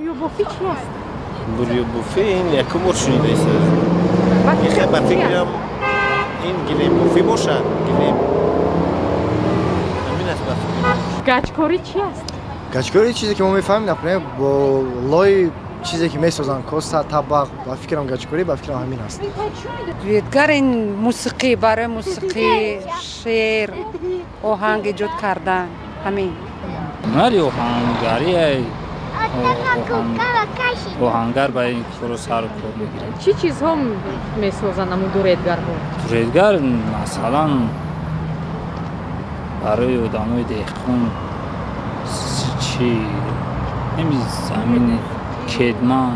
Бурёбофӣ чи аст? Бурёбофӣ ин якум бор шунидаистам. Ба фикрам, ин гилембофӣ бошад, гилем ҳамин аст ба фикрам. Гачкорӣ чи аст? Гачкорӣ чизе ки мо мефаҳмем, например, бо лои чизе ки месозанд, коса, табақ, ба фикрам, гачкорӣ, ба фикрам, ҳамин аст. Дуэтгар ин мусиқӣ, барои мусиқӣ, шеър, оҳанг эҷод кардан, ҳамин. Ҳунари оҳангарӣ, оҳангар ба ин корро сару кор мегирад. Чӣ чизҳо месозанд ҳамун дуредгарҳо? Дуредгар, масалан, барои одамои деҳқон чи, ҳами замини кедман,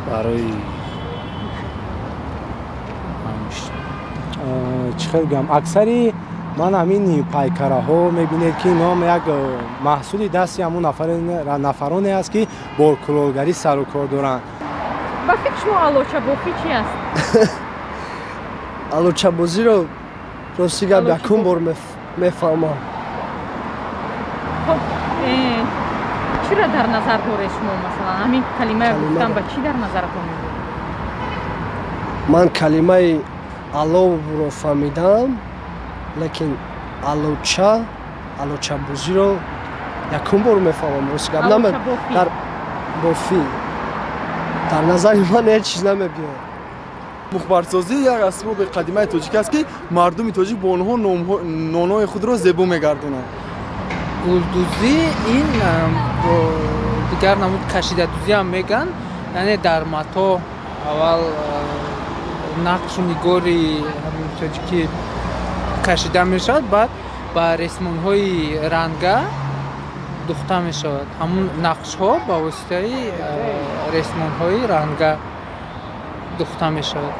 барои чӣ хел гӯям, аксари ман ҳамин пайкараҳо мебинед, ки инҳом як маҳсули дасти ҳамун нафароне аст, ки бо кулолгарӣ сару кор доранд. Ба фикри шумо, алочабофӣ чи аст? Алочабозиро, рости гап, якум бор мефаҳмам. Хоб, чиро дар назар доред шумо, масалан, ҳамин калимаи гуфтан ба чӣ дар назаратон мебуд? Ман калимаи аловро фаҳмидам, лекин алоча, алочабозиро якум бор мефаҳмам, рости гап. Дар бофӣ дар назари ман ҳеҷ чиз намебиёд. Мухбарсозӣ як асбоби қадимаи тоҷик аст, ки мардуми тоҷик бо онҳо нонҳои худро зебо мегардонанд. Гулдӯзӣ ин бо дигар намуд кашидадӯзӣ ҳам мегӯянд, яъне дар матоъ аввал нақшу нигори тоҷикӣ кашида мешавад, баъд ба ресмонҳои ранга духта мешавад. Ҳамун нақшҳо ба воситаи ресмонҳои ранга духта мешавад.